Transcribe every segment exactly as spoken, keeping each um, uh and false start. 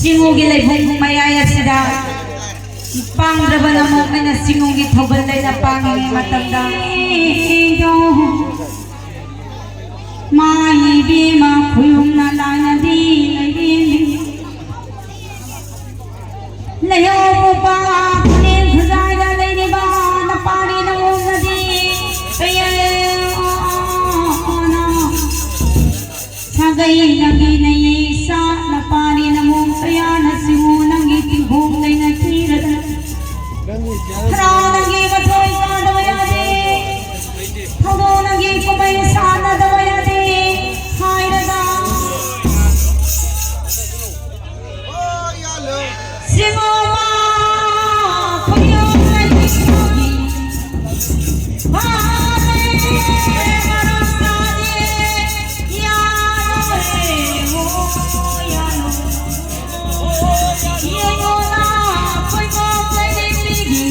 ꯆꯤꯡꯉꯨꯒꯤ ꯂꯩꯕꯨꯡ ꯃꯌꯥꯏ ꯑꯁꯤꯗ ꯄꯥꯡꯗ꯭ꯔꯕ ꯅꯃꯣꯝ ꯑꯩꯅ ꯆꯤꯡꯉꯨꯒꯤ ꯊꯧꯒꯜ ꯂꯩꯅ ꯄꯥꯡꯉꯤꯉꯩ ꯃꯇꯝꯗ, ꯃꯥ ꯏꯕꯦꯝꯃ ꯈꯨꯌꯨꯝꯅ ꯂꯥꯏꯅꯗꯤ ꯂꯩꯔꯦꯝꯕꯤ꯫ ꯂꯩꯍꯧ ꯄꯣꯛꯄ ꯈꯨꯂꯦꯟ ꯈꯨꯖꯥꯏꯗ ꯂꯩꯔꯤꯕ ꯅꯄꯥꯔꯤ ꯅꯃꯣꯝꯅꯗꯤ ꯀꯌꯥꯅ ꯁꯥꯒꯩ ꯅꯪꯒꯤ ꯅꯌꯦ ꯏꯆꯥ ꯅꯄꯥꯔꯤ ꯅꯃꯣꯝ ꯀꯌꯥꯅ ꯁꯤꯕꯨ ꯅꯪꯒꯤ ꯇꯤꯡꯈꯣꯡ ꯂꯩꯅ ꯊꯤꯔꯗꯅ ꯍꯔꯥꯎ ꯅꯪꯒꯤ ꯃꯊꯣꯏ ꯀꯥꯗꯕ ꯌꯥꯗꯦ꯫ ꯊꯧꯗꯣꯛ ꯅꯪꯒꯤ ꯀꯨꯝꯍꯩ ꯁꯥꯟꯅꯗꯕ ꯌꯥꯗꯦ ꯍꯥꯏꯔꯒ ꯁꯤꯃꯣꯃ ꯈꯨꯌꯣꯝ ꯂꯩꯕꯤꯁꯣꯒꯤ ꯐꯥꯂꯦ ꯃꯔꯝ ꯇꯥꯗꯦ꯫ ꯌꯥꯔꯣꯏ ꯍꯣ ꯌꯥꯔꯣꯏ꯫ ꯌꯦꯡꯉꯣꯅ ꯈꯨꯌꯣꯝ ꯂꯩꯕꯤꯒꯤ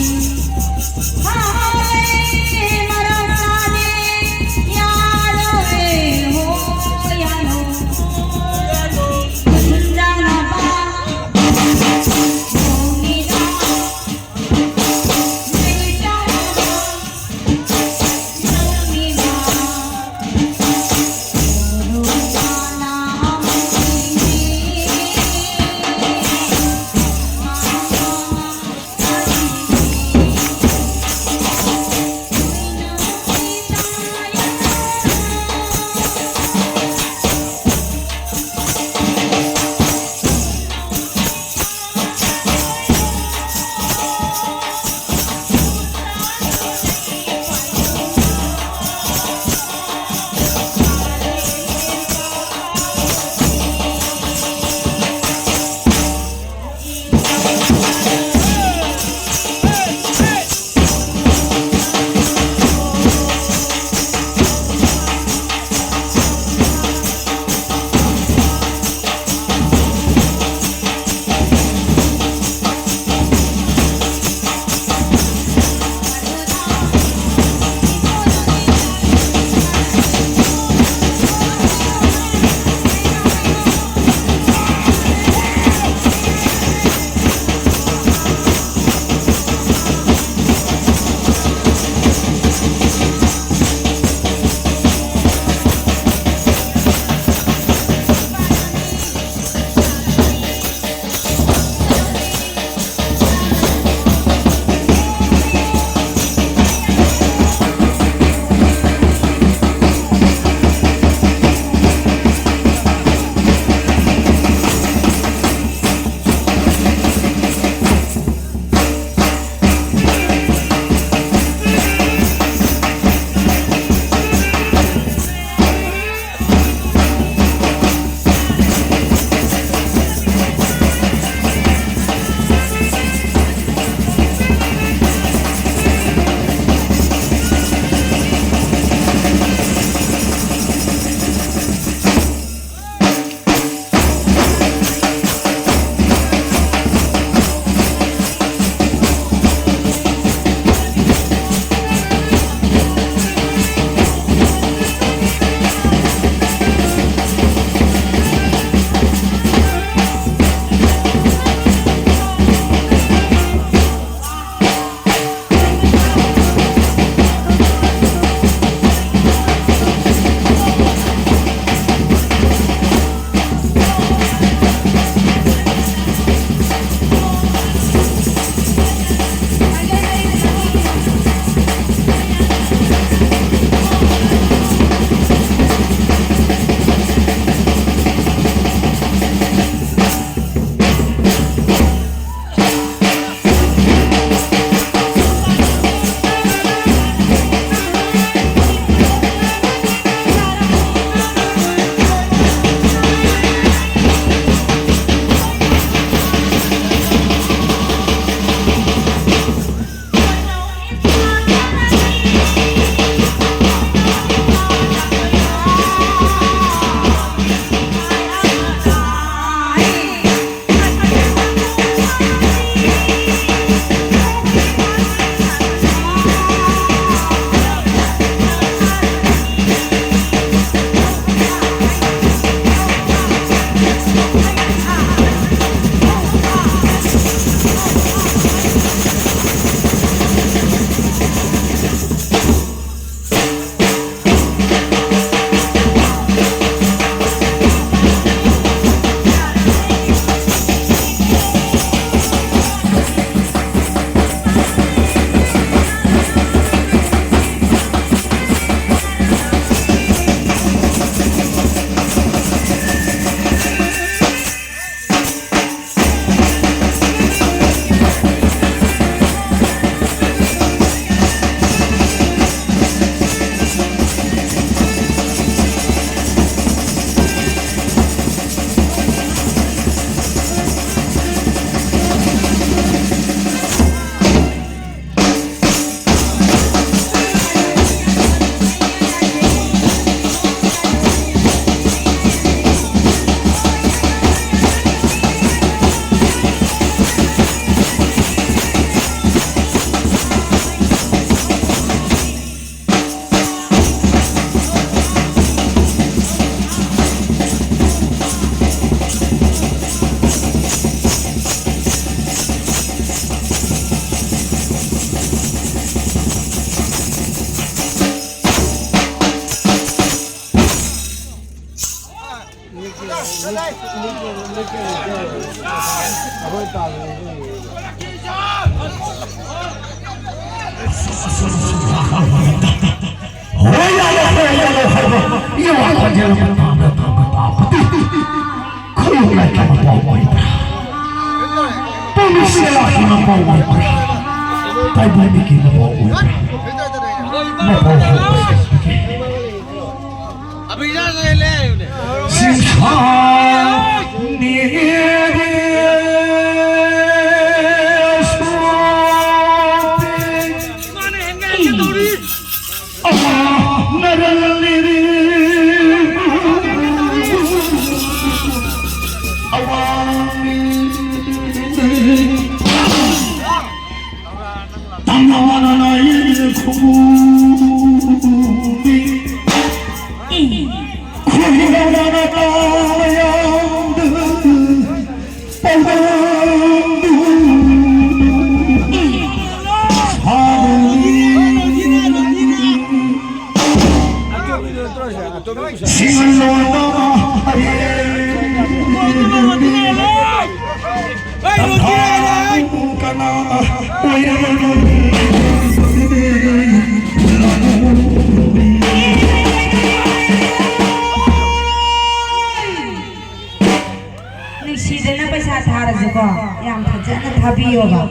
ꯅꯨꯡꯁꯤꯗꯅ ꯄꯩꯁꯥ ꯊꯥꯔꯁꯨꯀꯣ, ꯌꯥꯝ ꯐꯖꯅ ꯊꯥꯕꯤꯌꯣꯕ꯫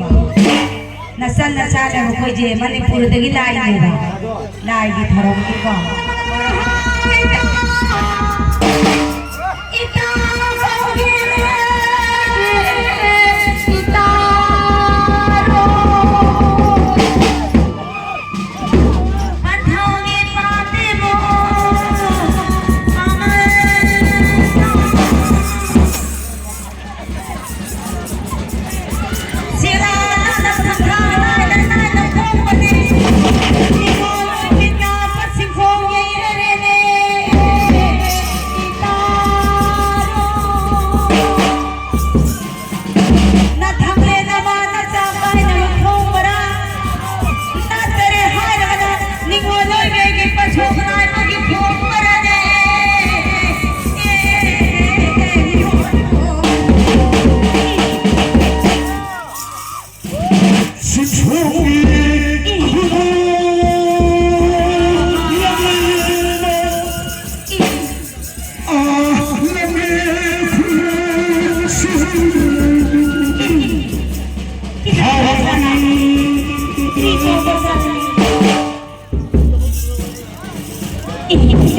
ꯅꯆꯟ ꯅꯆꯥꯅꯦꯕ ꯑꯩꯈꯣꯏꯁꯦ, ꯃꯅꯤꯄꯨꯔꯗꯒꯤ ꯂꯥꯛꯏꯅꯦꯕ꯫ ꯂꯥꯏꯒꯤ ꯊꯧꯔꯝꯒꯤꯀꯣ꯫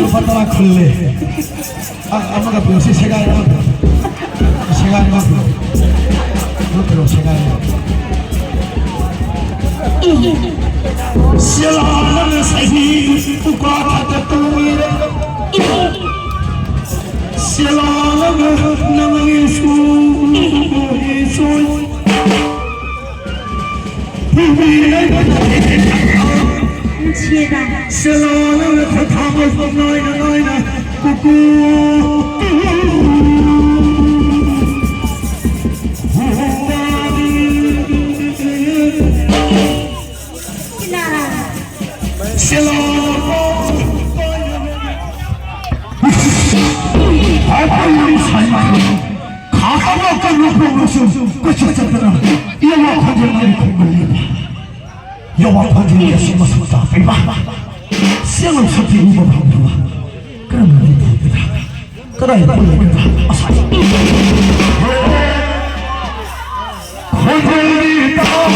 ꯂꯨꯄꯥ ꯇꯔꯥ ꯈꯨꯜꯂꯦ꯫ ꯑ, ꯑꯃꯒ ꯄꯤꯔꯛꯑꯣ, ꯁꯤ ꯁꯦꯒꯥꯏ ꯑꯃ ꯄꯤꯔꯛꯑꯣ꯫ ꯁꯦꯒꯥꯏ ꯑꯃ ꯄꯤꯔꯛꯑꯣ꯫ ꯑꯃ ꯄꯤꯔꯛꯑꯣ, ꯁꯦꯒꯥꯏ ꯑꯃ꯫ ꯁꯦꯂꯥꯅ ꯉꯁꯥꯏꯒꯤ ꯎꯄꯥ ꯊꯥꯗ ꯇꯧꯔꯦ꯫ ꯁꯦꯂꯥꯅ ꯅꯪꯒꯤꯁꯨ ꯁꯣꯏ꯫ ꯌꯥꯋꯥ ꯈꯣꯟꯖꯦꯜ ꯑꯁꯤ ꯃꯁꯛ ꯇꯥꯛꯄꯤꯕ, ꯁꯦꯡꯅ ꯁꯛꯇꯤ ꯎꯕ ꯐꯪꯗꯕ, ꯀꯔꯝꯅ ꯂꯩꯊꯣꯛꯄꯗ, ꯀꯗꯥꯏꯗ ꯄꯨꯜꯂꯒꯗ? ꯑꯁ! ꯈꯣꯟꯖꯦꯜꯗꯤ ꯇꯥꯎ!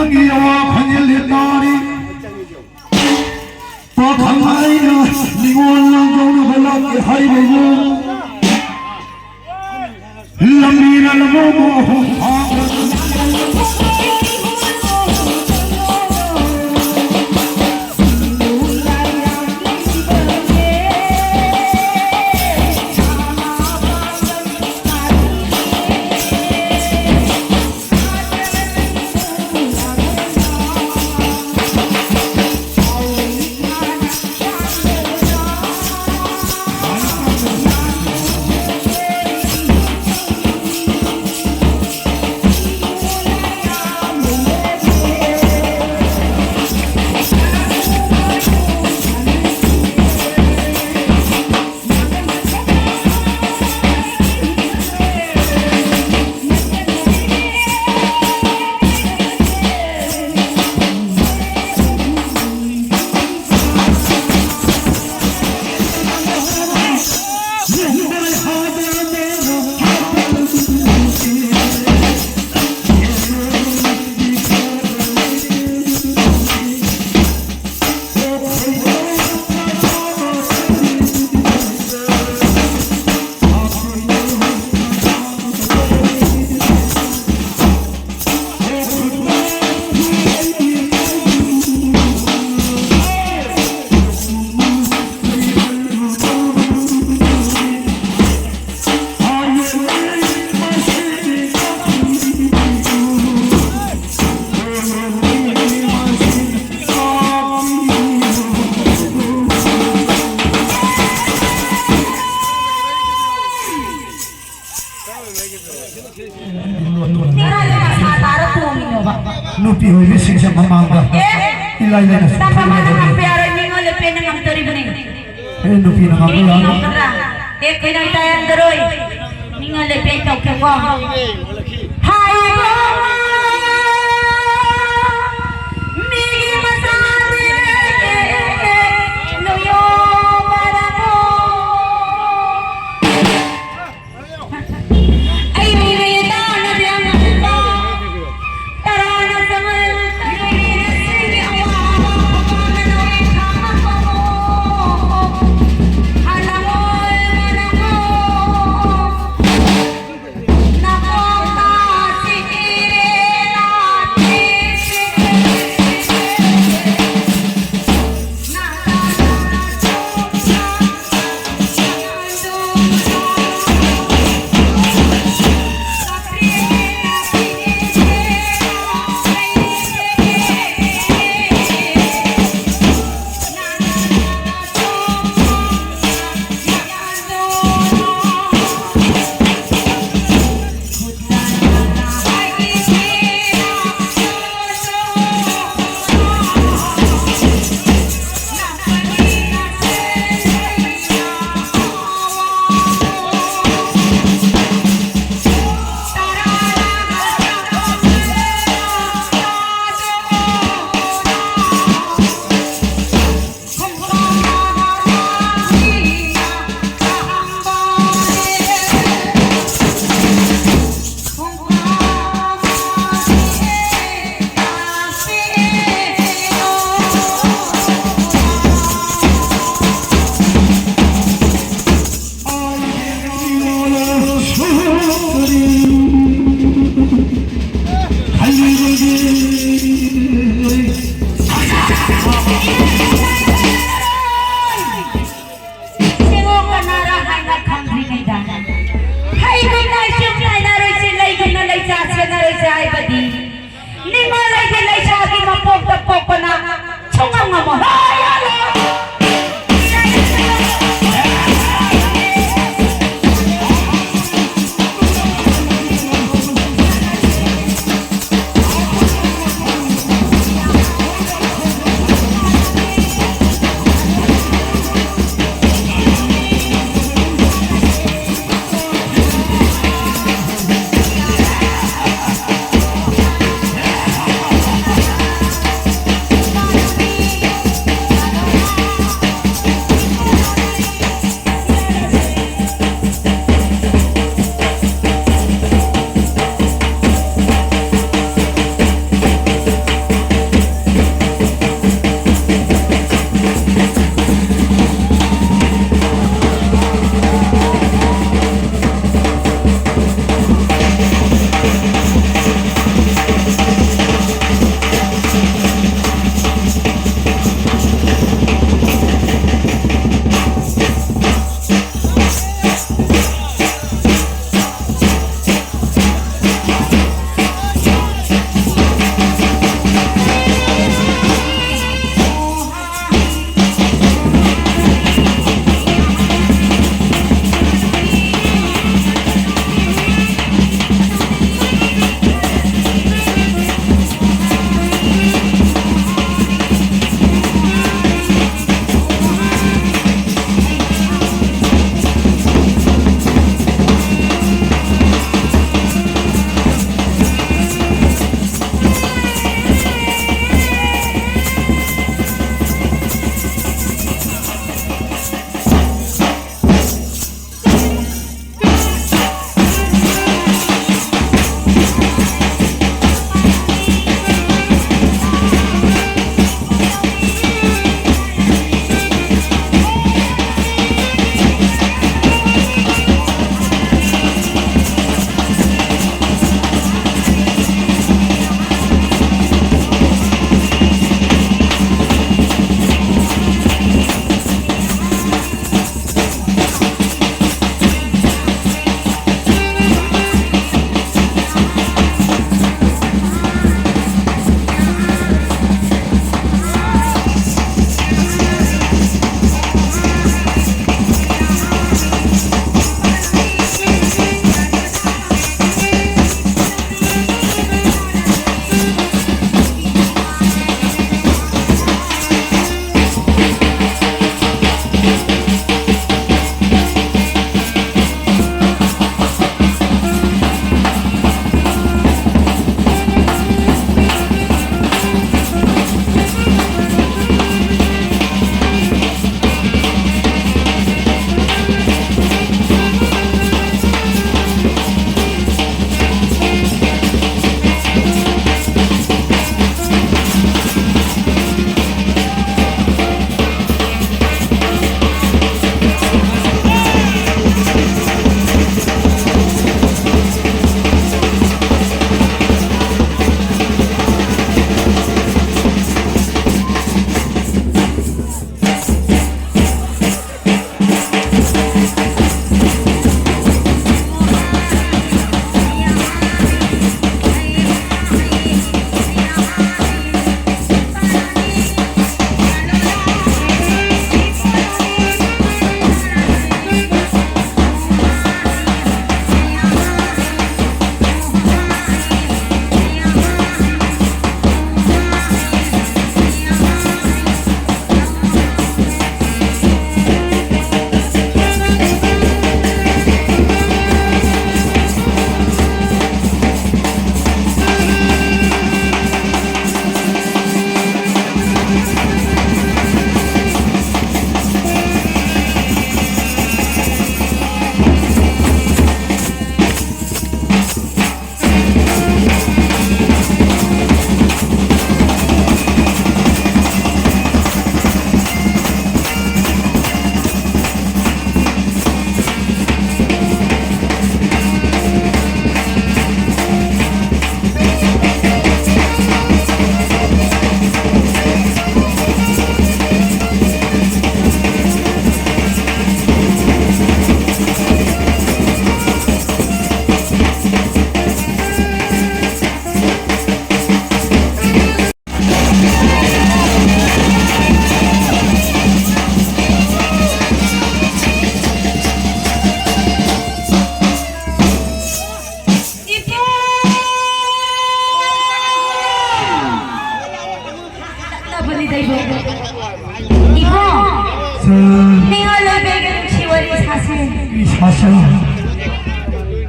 ꯅꯪꯒꯤ ꯑꯋꯥ ꯈꯪꯍꯜꯂꯦ ꯇꯥꯔꯤ꯫ ꯄꯥꯈꯪ ꯑꯩꯅ ꯅꯤꯉꯣꯜ ꯂꯥꯡꯗꯧꯅꯕ ꯂꯥꯛꯀꯦ ꯍꯥꯏꯕꯕꯨ ꯂꯝꯕꯤꯅ ꯂꯝꯂꯣꯡ ꯑꯍꯨꯝ ꯐꯥ ꯅꯦꯔꯥꯁꯦ ꯃꯁꯥ ꯇꯥꯔ ꯇꯣꯡꯉꯤꯅꯣꯕ꯫ ꯅꯨꯄꯤ ꯑꯣꯏꯕꯤꯁꯤꯡꯁꯦ ꯃꯃꯥꯡꯗ ꯑꯦ! ꯏꯂꯥꯏ ꯂꯥꯏꯅ ꯁꯨꯝ ꯇꯝꯕ ꯃꯥꯅ ꯊꯣꯛꯂꯛꯑꯒꯗꯤ ꯉꯝꯕ ꯌꯥꯔꯣꯏ, ꯃꯤꯉꯣꯟ ꯂꯦꯞꯄꯦꯅ ꯉꯝꯗꯣꯔꯤꯕꯅꯤ꯫ ꯑꯦ, ꯅꯨꯄꯤꯅ ꯉꯝꯕ ꯀꯔꯤꯒꯤ ꯌꯥꯕ? ꯉꯝꯒꯗ꯭ꯔꯥ? ꯑꯦ, ꯈꯣꯏꯅꯥꯏ ꯇꯥꯏ ꯌꯥꯝꯗꯔꯣꯏ꯫ ꯃꯤꯉꯣꯟ ꯂꯦꯞꯄꯦ ꯑꯩ ꯇꯧꯒꯦꯀꯣ꯫ ꯍꯥꯏꯕ ꯃꯤꯒꯤ ꯃꯆꯥꯁꯦ ꯅꯨꯌꯣ ꯃꯔꯝ ꯑꯩ ꯎꯔꯦ ꯇꯥꯅꯗꯦ ꯑꯃꯠꯇ꯫ ꯇꯔꯥꯅ ꯆꯪꯍꯜ ꯉꯝꯃꯣꯏ꯫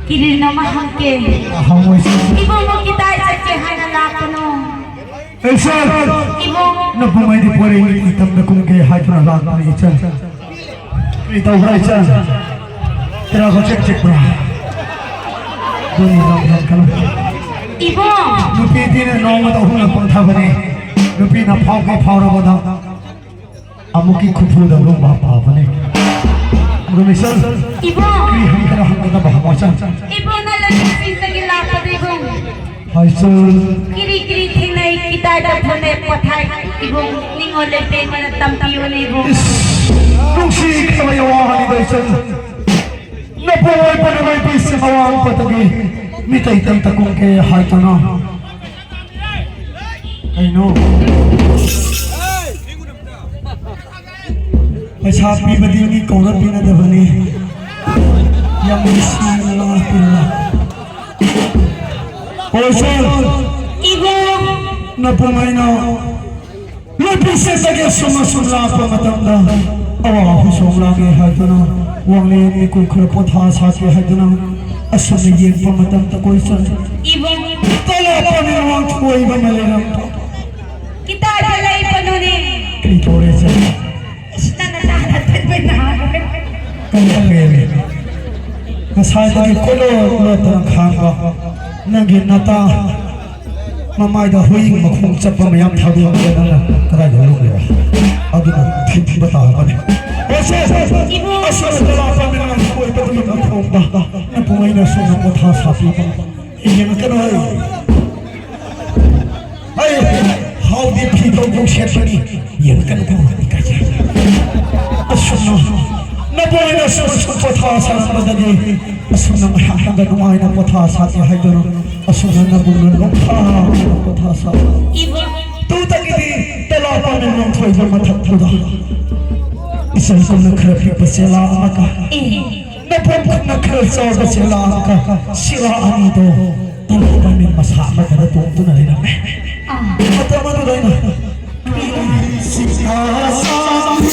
ꯀꯔꯤꯅꯣ ꯑꯃ ꯍꯪꯒꯦ꯫ ꯍꯪꯉꯣꯏꯁꯦ꯫ ꯏꯕꯨꯡꯉꯣ ꯀꯗꯥꯏ ꯆꯠꯀꯦ ꯍꯥꯏꯅ ꯂꯥꯛꯄꯅꯣ? ꯑꯩꯁꯦ ꯏꯕꯨꯡ꯫ ꯅꯄꯨꯡꯉꯩꯗꯤ ꯄꯣꯔꯦꯡꯒꯤ ꯏꯇꯝꯗ ꯀꯨꯝꯒꯦ ꯍꯥꯏꯗꯨꯅ ꯂꯥꯛꯄꯅꯤ ꯏꯆꯟ꯫ ꯀꯔꯤ ꯇꯧꯕ꯭ꯔꯥ ꯏꯆꯟ? ꯇꯔꯥꯒ ꯆꯦꯛ ꯆꯦꯛꯄ꯭ꯔꯥ? ꯑꯗꯨꯅꯤ ꯂꯝ ꯍꯦꯟꯀꯠꯂꯨ꯫ ꯏꯕꯨꯡ꯫ ꯅꯨꯄꯤꯗꯤꯅꯦ ꯅꯣꯡꯃꯗ ꯑꯍꯨꯝꯂꯛ ꯄꯪꯊꯕꯅꯦ꯫ ꯅꯨꯄꯤꯅ ꯐꯥꯎꯒꯦ ꯐꯥꯎꯔꯕꯗ ꯑꯃꯨꯛꯀꯤ ꯈꯨꯐꯨꯗ ꯂꯨꯝꯕ ꯐꯕꯅꯦ꯫ ꯑꯗꯨꯅ ꯏꯆꯟ꯫ ꯏꯕꯨꯡ꯫ ꯀꯔꯤ ꯍꯪꯒꯗꯕ ꯍꯪꯒꯗꯕ ꯍꯪꯉꯣ ꯏꯆꯟ꯫ ꯏꯕꯨꯡꯅ ꯂꯩꯁꯤꯡꯗꯒꯤ ꯂꯥꯛꯄꯗ ꯏꯕꯨꯡ꯫ ꯍꯥꯏꯁꯨ꯫ ꯀꯤꯔꯤ ꯀꯤꯔꯤ ꯊꯦꯡꯅꯩ, ꯀꯤꯗꯥꯏꯗ ꯐꯣꯟꯅꯦ ꯄꯣꯊꯥꯏ꯫ ꯏꯕꯨꯡ, ꯅꯤꯡꯉꯣꯜ ꯂꯩꯇꯦꯡꯕꯅ ꯇꯝꯕꯤꯌꯨꯅꯦ ꯏꯕꯨꯡ꯫ ꯏꯁ, ꯅꯨꯡꯁꯤꯈ꯭ꯔꯕ ꯌꯥꯋꯥꯅꯤꯗ ꯏꯆꯟ꯫ ꯅꯄꯨ ꯑꯣꯏꯕꯅ ꯂꯩꯕꯤꯁꯦ ꯑꯋꯥꯡꯕꯗꯒꯤ ꯃꯤꯇꯩ ꯇꯝꯇ ꯀꯨꯝꯒꯦ ꯍꯥꯏꯗꯨꯅ꯫ ꯀꯩꯅꯣ? ꯄꯩꯁꯥ ꯄꯤꯕꯗꯤ ꯃꯤ ꯀꯧꯔ ꯄꯤꯅꯗꯕꯅꯤ꯫ ꯌꯥꯝ ꯅꯨꯡꯁꯤꯅ ꯂꯥꯛꯄꯤꯔꯕ꯫ ꯍꯣꯏ, ꯁꯥꯔ꯫ ꯏꯕꯨꯡ꯫ ꯅꯄꯨꯡ ꯑꯩꯅ ꯂꯝꯕꯤꯁꯤꯗꯒꯤ ꯑꯁꯨꯝ ꯑꯁꯨꯝ ꯂꯥꯛꯄ ꯃꯇꯝꯗ ꯑꯋꯥ ꯍꯨꯁꯣꯡ ꯂꯥꯡꯉꯦ ꯍꯥꯏꯗꯨꯅ, ꯋꯥꯡꯂꯦꯟ ꯃꯤꯀꯨꯞ ꯈꯔ ꯄꯣꯊꯥ ꯁꯥꯒꯦ ꯍꯥꯏꯗꯨꯅ ꯑꯁꯨꯝꯅ ꯌꯦꯡꯕ ꯃꯇꯝꯗ ꯀꯣꯏ ꯆꯠ꯫ ꯏꯕꯨꯡ꯫ ꯇꯂꯥ ꯄꯥꯝꯃꯤ ꯋꯥꯡꯊꯣꯏꯕ ꯑꯃ ꯂꯩꯔꯝꯕ꯫ ꯀꯗꯥꯏꯗ ꯂꯩꯕꯅꯣꯅꯦ? ꯀꯩ ꯇꯧꯔꯦ ꯆꯠ? ꯏꯁ, ꯅꯪꯅ ꯇꯥꯟꯅ ꯊꯠꯄ ꯅꯥꯔꯦ꯫ ꯀꯩ ꯇꯧꯔꯦ? ꯉꯁꯥꯏꯗꯒꯤ ꯀꯣꯏꯂꯣꯠ ꯂꯣꯠꯇꯅ ꯈꯥꯡꯕ ꯅꯪꯒꯤ ꯅꯇꯥ ꯃꯃꯥꯏꯗ ꯍꯨꯏ ꯃꯈꯣꯡ ꯆꯠꯄ ꯃꯌꯥꯝ ꯊꯥꯗꯣꯛꯑꯒ ꯅꯪꯅ ꯀꯗꯥꯏꯗ ꯂꯣꯠꯂꯤꯕ? ꯑꯗꯨꯅ ꯊꯤꯡꯕ ꯇꯥꯕꯅꯤ꯫ ꯑꯣꯁꯦ! ꯏꯕꯨꯡ! ꯑꯁ, ꯑꯁ, ꯂꯥꯛꯄ ꯃꯌꯥꯝ ꯀꯣꯏꯕꯗꯨꯒꯤ ꯃꯈꯣꯡꯗ ꯅꯄꯨꯡ ꯑꯩꯅ ꯁꯣꯝꯗ ꯄꯣꯊꯥ ꯁꯥꯄꯤꯕ꯫ ꯌꯦꯡꯉꯛꯀꯅꯨ ꯍꯥꯏ꯫ ꯑꯩ ꯍꯥꯎꯗꯤ ꯐꯤꯗꯧ ꯁꯦꯠꯄꯅꯤ꯫ ꯌꯦꯡꯉꯛꯀꯅꯨꯀꯣ, ꯏꯀꯥꯏꯖꯩ꯫ ꯑꯁꯨꯝꯅ ꯅꯄꯣꯏꯅ ꯁꯨꯝ ꯁꯨꯝ ꯄꯣꯊꯥ ꯁꯥꯔꯝꯕꯗꯒꯤ ꯑꯁꯨꯝꯅ ꯉꯥꯏꯍꯥꯛꯇꯪꯗ ꯅꯨꯡꯉꯥꯏꯅ ꯄꯣꯊꯥ ꯁꯥꯒꯦ ꯍꯥꯏꯗꯨꯅ ꯑꯁꯨꯝꯅ ꯅꯕꯨꯡꯅ ꯅꯣꯡꯊꯥꯅ ꯄꯣꯊꯥ ꯁꯥ꯫ ꯏꯕꯨꯡ꯫ ꯇꯨꯗꯒꯤꯗꯤ ꯇꯂꯥ ꯄꯥꯝꯃꯤ ꯂꯣꯡꯊꯣꯏꯕ ꯃꯊꯛꯇꯨꯗ ꯏꯆꯟ ꯀꯨꯝꯅ ꯈꯔ ꯄꯤꯛꯄ ꯆꯦꯂꯥ ꯑꯃꯒ꯫ ꯑꯦ꯫ ꯅꯄꯣꯝ ꯈꯨꯠꯅ ꯈꯔ ꯆꯥꯎꯕ ꯆꯦꯂꯥ ꯑꯃꯒ ꯁꯤꯔꯥ ꯑꯅꯤꯗꯣ ꯇꯂꯨ ꯄꯥꯏꯃꯤ ꯃꯁꯥ ꯑꯃꯠꯇꯗ ꯇꯣꯡꯗꯨꯅ ꯂꯩꯔꯝꯃꯦ꯫ ꯑꯥ꯫ ꯃꯇꯝ ꯑꯗꯨꯗ ꯑꯩꯅ ꯁꯤꯡꯍꯥ ꯁꯥꯕꯤ